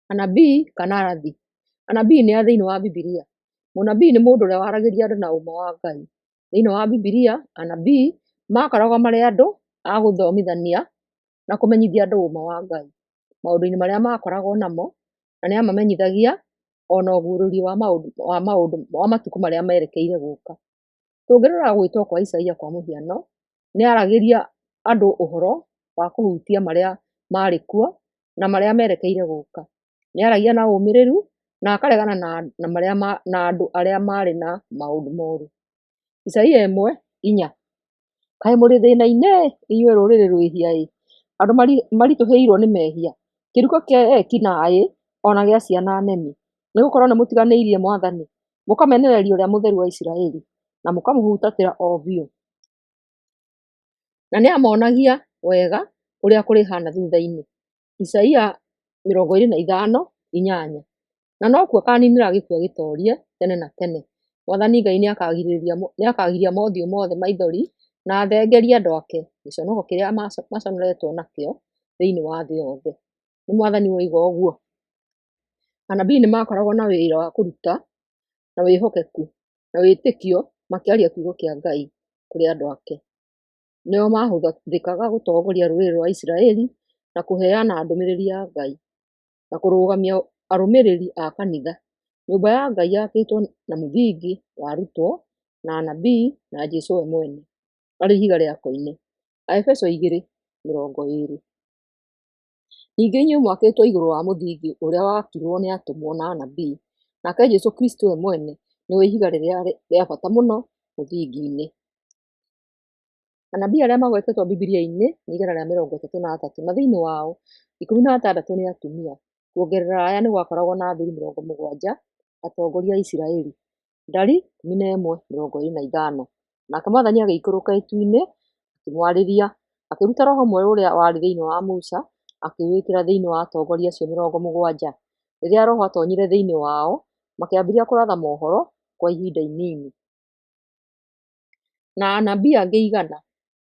Anabii kana arathi. Anabii nĩ a thĩinĩ wa Bibilia? Mũnabii nĩ mũndũ ũrĩa waragĩria andũ na ũma wa Ngai. Thĩinĩ wa Bibilia, anabii makoragwo marĩ andũ a gũthomithania na kũmenyithia andũ ũma wa Ngai maũndũ-inĩ marĩa makoragwo namo, na nĩ amamenyithagia ona ũguũrĩrio wa maũndũ wa matukũ marĩa merekeire gũka. Tũngĩrora gwĩtwo kwa Isaia kwa mũhiano, nĩ aragĩria andũ ũhoro wa kũhutia marĩa marĩ kuo na marĩa merekeire gũka. Nĩ aragia na ũmĩrĩru na akaregana na andũ arĩa marĩ na maũndũ moru. Isaia 1:4. Kaĩ mũrĩ thĩna-inĩ inyuĩ rũrĩrĩ rwĩhia-ĩ, andũ maritũhĩirwo nĩ mehia, kĩruka kĩa eki naĩ o na gĩa ciana nemi, nĩgũkorwo nĩmũtiganĩirie Mwathani, mũkamenereria Ũrĩa Mũtheru wa Isiraeli, na mũkamũhutatĩra o biũ. Na nĩamonagia wega ũrĩa kũrĩhana thutha-inĩ. Isaia 25:8. Na nokuo akaninĩra gĩkuũ agĩtoorie tene na tene. Mwathani Ngai nĩakagiria mothiũ mothe maithori na athengerie andũ ake gĩconoko kĩrĩa maconoretwo nakĩo thĩinĩ wa thĩ yothe. Nĩ Mwathani woiga ũguo. Anabii nĩmakoragwo na wĩra wa kũruta na wĩhokeku na wĩtĩkio makĩaria kiugo kĩa Ngai kũrĩ andũ ake. Nĩo mahũthĩkaga gũtongoria rũrĩrĩ rwa Isiraeli na kũheana ndũmĩrĩri ya Ngai na kũrũgamia arũmĩrĩri a kanitha. Nyũmba ya Ngai yakĩtwo na mũthingi wa arutwo na anabii na Jesũ we mwene arĩ ihiga rĩa koine. Aefeso 2:20. Ningĩ inyuĩ mwakĩtwo igũrũ wa mũthingi ũrĩa waakirwo nĩ atũmwo na anabii, nake Jesũ Kristũ we mwene nĩwe ihiga rĩrĩa rĩa bata mũno mũthingi-inĩ. Anabii arĩa magwetetwo Bibilia-inĩ nĩ 133 na thĩinĩ wao 16 nĩ atumia. Kuongerera aya nĩ gwakoragwo na athuri 70 atongoria a Isiraeli. Ndari 11:25. Nake Mwathani agĩikũrũka itu-inĩ akĩmwarĩria, akĩruta roho mwerũ ũrĩa warĩ thĩinĩ wa Musa, akĩwĩkĩra thĩinĩ wa atongoria acio 70. Rĩrĩa roho aatoonyire thĩinĩ wao, makĩambĩrĩria kũratha mohoro kwa ihinda inini. Na anabii angĩ 100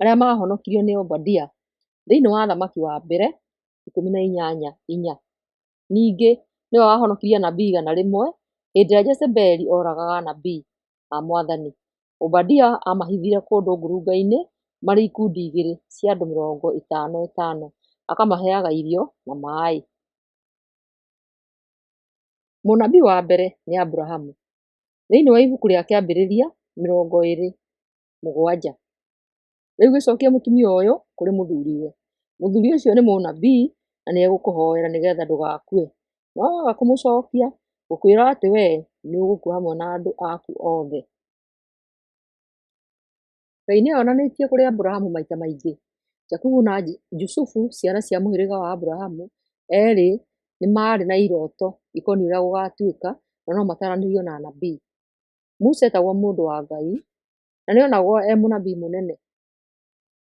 arĩa maahonokirio nĩ Obadia thĩinĩ wa Athamaki wa Mbere 18:4. Ningĩ nĩwe wahonokirie anabii 100 hĩndĩ ĩrĩa Jezebeli oragaga anabii a Mwathani. Obadia aamahithire kũndũ ngurunga-inĩ marĩ ikundi igĩrĩ cia andũ 50 50, akamaheaga irio na maaĩ. Mũnabii wa mbere nĩ Aburahamu. Thĩinĩ wa ibuku rĩa Kĩambĩrĩria 27. Rĩu gĩcokie mũtumia ũyũ kũrĩ mũthuriwe. Mũthuri ũcio nĩ mũnabii na nĩegũkũhoera nĩgeetha ndũgakue. No waga kũmũcokia, ngũkwĩra atĩ wee nĩũgũkua hamwe na andũ aku othe. Ngai nĩeyonanĩtie kũrĩ Aburahamu maita maingĩ. Jakubu na Jusufu, ciana cia mũhĩrĩga wa Aburahamu, erĩ nĩ maarĩ na iroto ikoniĩ ũrĩa gũgatuĩka na no mataranĩrio na anabii. Musa etagwo mũndũ wa Ngai na nĩonagwo e mũnabii mũnene.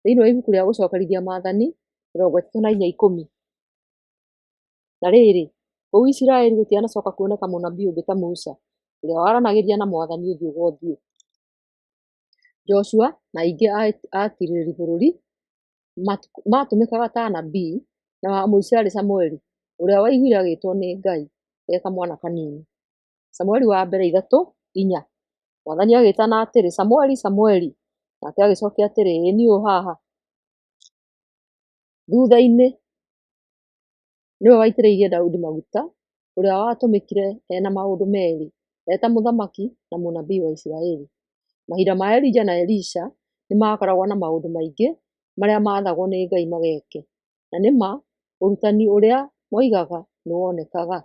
Thĩinĩ wa ibuku rĩa gũcokerithia maathani 34:10. Na rĩrĩ, kũu Isiraeli gũtianacoka kuoneka mũnabii ũngĩ ta Musa, ũrĩa waranagĩria na Mwathani ũthiũ kwa ũthiũ. Joshua na aingĩ a atirĩrĩri bũrũri matũmĩkaga ta anabii, na wa mũico aarĩ Samueli, ũrĩa waiguire agĩtwo nĩ Ngai e kamwana kanini. Samueli wa mbere 3:4. Mwathani agĩtana atĩrĩ, Samueli, Samueli! Nake agĩcokia atĩrĩ, Ĩ niĩ ũyũ haha. Thutha-inĩ nĩwe waitĩrĩirie Daudi maguta, ũrĩa watũmĩkire ena maũndũ merĩ, e ta mũthamaki na mũnabii wa Isiraeli. Mahinda ma Elija na Elisha nĩ makoragwo na maũndũ maingĩ marĩa maathagwo nĩ Ngai mageke, na nĩ ma ũrutani ũrĩa moigaga nĩ wonekaga.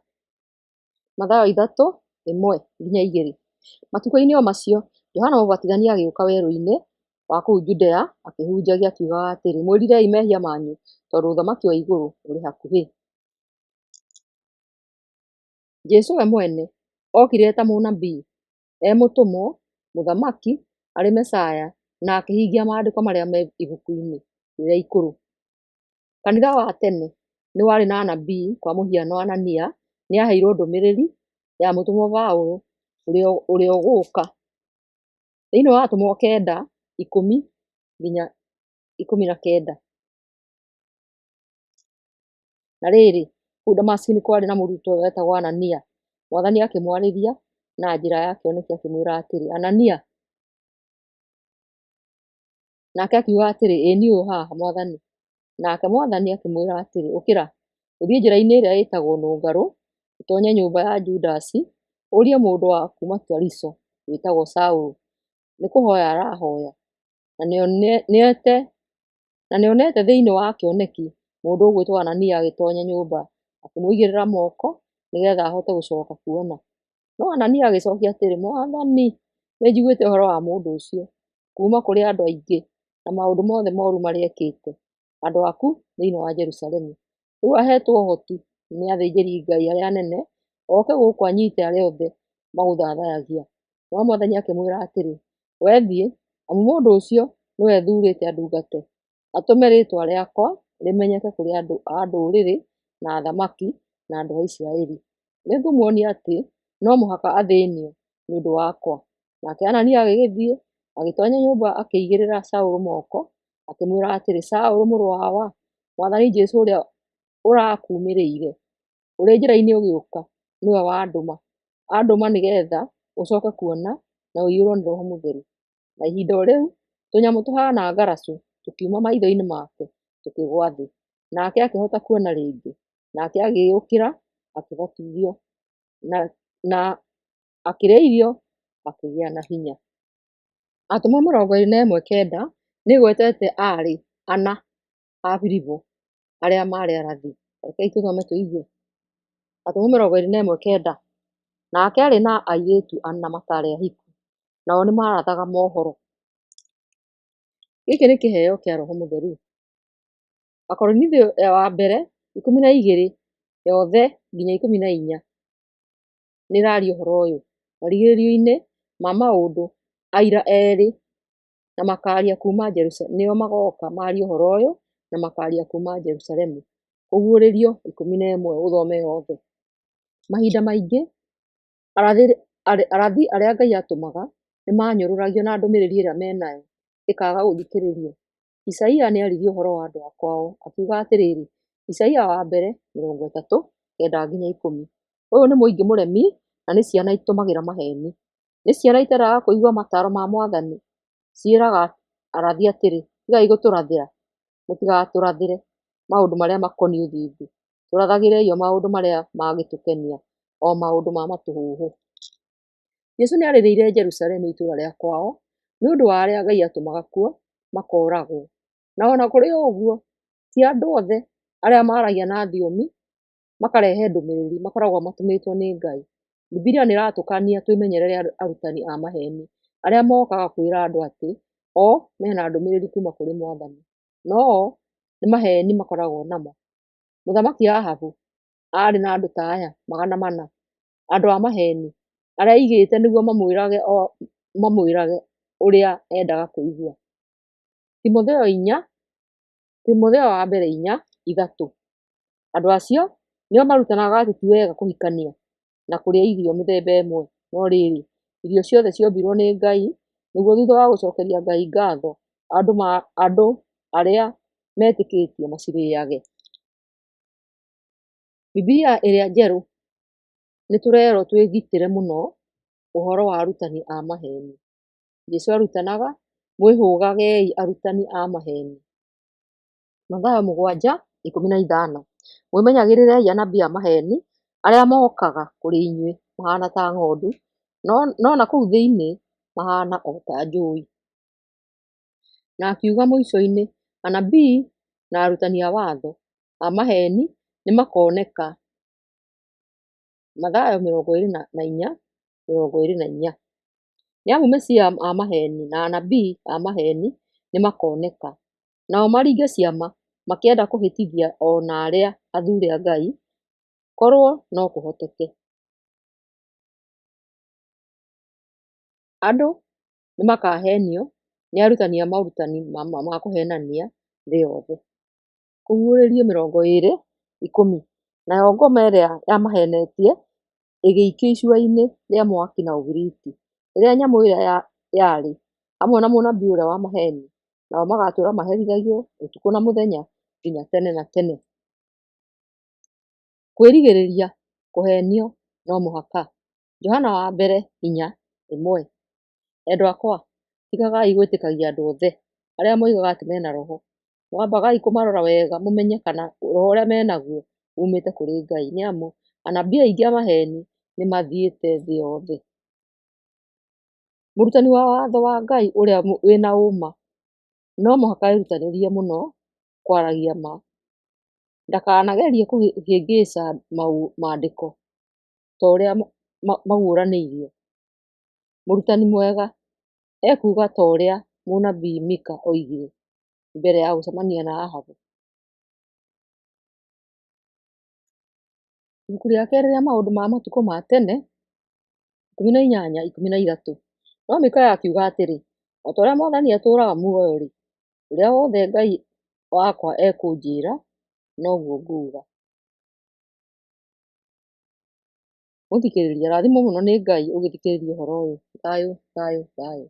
Mathayo 3:1-2. Matukũ-inĩ o macio, Johana Mũbatithania agĩũka werũ-inĩ wa kũu Judea akĩhunjagia, akiugaga atĩrĩ, Mwĩrirei mehia manyu, tondũ ũthamaki wa igũrũ ũrĩ hakuhĩ. Jesũ we mwene okire eta mũnabii, e mũtũmwo, mũthamaki, arĩ Mesaya na akĩhingia maandĩko marĩa me ibuku-inĩ rĩrĩa ikũrũ. Kanitha wa tene nĩ warĩ na anabii, kwa mũhiano Anania nĩ aheirwo ndũmĩrĩri ya mũtũmwo Paũlũ ũrĩa ũgũũka. Thĩinĩ wa Atũmwo 9:10-19. Na rĩrĩ, Kũu Damasiki nĩ kwarĩ na mũrutwo wetagwo Anania. Mwathani akĩmwarĩria na njĩra ya kĩoneki akĩmwĩra atĩrĩ, Anania! Nake akiuga atĩrĩ, Ĩ niĩ ũyũ haha, Mwathani. Nake Mwathani akĩmwĩra atĩrĩ, Ũkĩra, ũthiĩ njĩra-inĩ ĩrĩa ĩtagwo Nũngarũ, ũtoonye nyũmba ya Judasi, ũrie mũndũ wa kuuma Tariso wĩtagwo Saũlũ, nĩ kũhoya arahoya, na nĩonete thĩinĩ wa kĩoneki mũndũ ũgwĩtwo Anania agĩtoonya nyũmba akĩmũigĩrĩra moko nĩgeetha ahote gũcooka kuona. No Anania agĩcookia atĩrĩ, Mwathani, nĩnjiguĩte ũhoro wa mũndũ ũcio kuuma kũrĩ andũ aingĩ na maũndũ mothe mooru marĩa ekĩte andũ aku thĩinĩ wa Jerusalemu. Rĩu aheetwo ũhoti nĩ athĩnjĩri-Ngai arĩa anene oke gũkũ anyiite arĩa othe magũthathayagia. No Mwathani akĩmwĩra atĩrĩ, Wee thiĩ, amu mũndũ ũcio nĩwe thuurĩte andungate, atũme rĩĩtwa rĩakwa rĩmenyeke kũrĩ andũ a ndũrĩrĩ na athamaki na andũ a Isiraeli. Nĩngũmuonia atĩ no mũhaka athĩĩnio nĩ ũndũ wakwa. Nake Anania agĩgĩthiĩ, agĩtoonya nyũmba akĩigĩrĩra Saũlũ moko, akĩmwĩra atĩrĩ, Saũlũ, mũrũ wa Awa, Mwathani Jesũ ũrĩa ũrakuumĩrĩire ũrĩ njĩra-inĩ ũgĩũka, nĩwe wandũma. Andũma nĩgeetha ũcooke kuona na ũiyũrwo nĩ Roho Mũtheru. Na ihinda o rĩu tũnyamũ tũhaana ngaracũ tũkiuma maitho-inĩ make, tũkĩgũa thĩ. Nake akĩhota kuona rĩngĩ. Nake agĩũkĩra, akĩbatithio, na akĩrĩa irio, akĩgĩa na hinya. Atũmwo 21:9 nĩĩgwetete aarĩ ana a Filipu arĩa maarĩ arathi. Rekei tũthome tũigue. Atũmwo 21:9. Nake aarĩ na airĩtu ana mataarĩ ahiku, nao nĩmarathaga mohoro. Gĩkĩ nĩ kĩheo kĩa Roho Mũtheru. Akorinitho wa mbere 12 yothe nginya 14 nĩĩraria ũhoro ũyũ. Marigĩrĩrio-inĩ ma maũndũ, aira erĩ na makaaria kuuma Jerusalemu, nĩo magoka marie ũhoro ũyũ na makaaria kuuma Jerusalemu. Kũguũrĩrio 11 ũthome yothe. Mahinda maingĩ arathi arĩa Ngai atũmaga nĩmanyũrũragio na ndũmĩrĩri ĩrĩa menayo ĩkaaga gũthikĩrĩrio. Isaia nĩaririe ũhoro wa andũ a kwao akiuga atĩrĩrĩ, Isaia wa mbere 30 9-10, ũyũ nĩ mũingĩ mũremi na nĩ ciana itũmagĩra maheeni. Nĩ ciana itendaga kũigua mataaro ma Mwathani. Ciĩraga arathi atĩrĩ, tigai gũtũrathĩra, mũtigatũrathĩre maũndũ marĩa makoniĩ ũthingu, tũrathagĩrei o maũndũ marĩa mangĩtũkenia, o maũndũ ma matũhũhũ. Jesũ nĩarĩrĩire Jerusalemu itũũra rĩa kwao nĩ ũndũ wa arĩa Ngai atũmaga kuo makooragwo. Na o na kũrĩ ũguo, ti andũ othe arĩa maragia na thiomi makarehe ndũmĩrĩri makoragwo matũmĩtwo nĩ Ngai. Bibilia nĩ ĩratũkania twĩmenyerere arutani a maheeni arĩa mokaga kwĩra andũ atĩ o mena ndũmĩrĩri kuuma kũrĩ Mwathani, no o nĩ maheeni makoragwo namo. Mũthamaki Ahabu aarĩ na andũ ta aya 400, andũ a maheeni arĩa aigĩte nĩguo mamwĩrage ũrĩa endaga kũigua. Timotheo wa mbere 4:3. Andũ acio nĩo marutanaga atĩ ti wega kũhikania na kũrĩa irio mĩthemba ĩmwe. No rĩrĩ, irio ciothe ciombirwo nĩ Ngai, nĩguo thutha wa gũcokeria Ngai ngatho, andũ arĩa metĩkĩtie macirĩage. Bibilia ĩrĩa njerũ nĩtũrerwo twĩgitĩre mũno ũhoro wa arutani a maheeni. Jesũ arutanaga mwĩhũgagei arutani a maheeni. Mathayo 7:15. Mwĩmenyagĩrĩrei anabii a maheeni arĩa mokaga kũrĩ inyuĩ mahana ta ng'ondu, no na kũu thĩinĩ mahana o ta njũi. Na akiuga mũico-inĩ anabii na arutani a watho a maheeni nĩmakoneka. Mathayo 24:24. Nĩ amu Mesia a maheeni na anabii a maheeni nĩmakoneka, nao maringe ciama makĩenda kũhĩtithia o na arĩa athuure a Ngai, korwo no kũhoteke. Andũ nĩmakahenio nĩ arutani a morutani ma kũhenania thĩ yothe. Kũguũrĩrio 20:10. Nayo ngoma ĩrĩa yamahenetie ĩgĩikio icua-inĩ rĩa mwaki na ũbiriti, rĩrĩa nyamũ ĩrĩa yarĩ, hamwe na mũnabii ũrĩa wa maheeni, nao magatũũra maherithagio ũtukũ na mũthenya nginya tene na tene. Kwĩrigĩrĩria kũhenio no mũhaka. Johana wa mbere 4:1. Endwa akwa, tigagai gwĩtĩkagia andũ othe arĩa moigaga atĩ mena Roho, no ambagai kũmarora wega mũmenye kana roho ũrĩa me naguo uumĩte kũrĩ Ngai, nĩ amu anabii aingĩ a maheeni nĩmathiĩte thĩ yothe. Mũrutani wa watho wa Ngai ũrĩa wĩna ũma no mũhaka erutanĩrie mũno kwaragia ma, ndakanagerie kũhĩngĩca maandĩko ta ũrĩa maguũranĩirio. Mũrutani mwega ekuuga ta ũrĩa mũnabii Mika oigire mbere ya gũcemania na Ahabu. Ibuku rĩa kerĩ rĩa Maũndũ ma Matukũ ma Tene 18:13. No Mikaya akiuga atĩrĩ, O ta ũrĩa mwathani atũũraga muoyo-rĩ, ũrĩa wothe Ngai wakwa ekũnjĩĩra, noguo nguuga. Mũthikĩrĩria, rathimwo mũno nĩ Ngai ũgĩthikĩrĩria ũhoro ũyũ. Thayũ, thayũ, thayũ.